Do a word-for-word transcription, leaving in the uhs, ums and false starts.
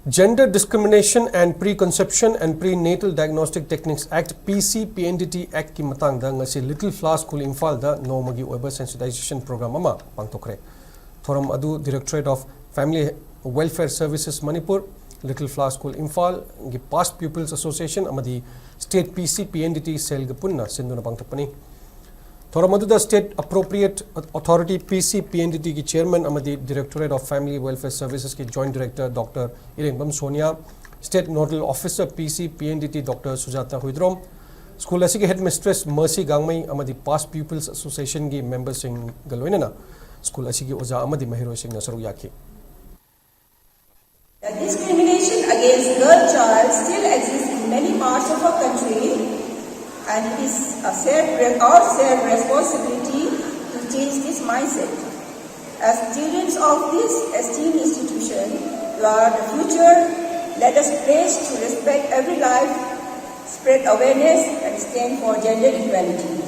Gender Discrimination and Preconception and Prenatal Diagnostic Techniques Act, P C P N D T Act ꯀꯤ ꯃꯇꯥꯡꯗ ꯉꯁꯤ Little Flower School ꯏꯝꯐꯥꯜꯗ ꯅꯣꯡꯃꯒꯤ ꯑꯣꯏꯕ sensitization program ꯑꯃ ꯄꯥꯡꯊꯣꯛꯈ꯭ꯔꯦ꯫ ꯊꯧꯔꯝ ꯑꯗꯨ Directorate of Family Welfare Services Manipur, Little Flower School ꯏꯝꯐꯥꯜꯒꯤ Past Pupils Association ꯑꯃꯗꯤ State P C P N D T cell ꯒ ꯄꯨꯟꯅ ꯁꯤꯟꯗꯨꯅ ꯄꯥꯡꯊꯣꯛꯄꯅꯤ꯫ ꯊꯧꯔꯝ ꯑꯗꯨꯗ State Appropriate Authority P C P N D T ꯒꯤ Chairman ꯑꯃꯗꯤ Directorate of Family Welfare Services ꯀꯤ Joint Director Doctor Irengbam Sonia, State Nodal Officer P C P N D T Doctor Sujata Huidrom, school ꯑꯁꯤꯒꯤ Headmistress Mercy Gangmei ꯑꯃꯗꯤ Past Pupils Association ꯒꯤ member ꯁꯤꯡꯒ ꯂꯣꯏꯅꯅ school ꯑꯁꯤꯒꯤ ꯑꯣꯖꯥ ꯑꯃꯗꯤ ꯃꯍꯩꯔꯣꯏꯁꯤꯡꯅ ꯁꯔꯨꯛ ꯌꯥꯈꯤ꯫ The discrimination against girl child still exists in many parts of our country, and it is a shared, our shared responsibility to change this mindset. As students of this esteemed institution, you are the future. Let us pledge to respect every life, spread awareness, and stand for gender equality.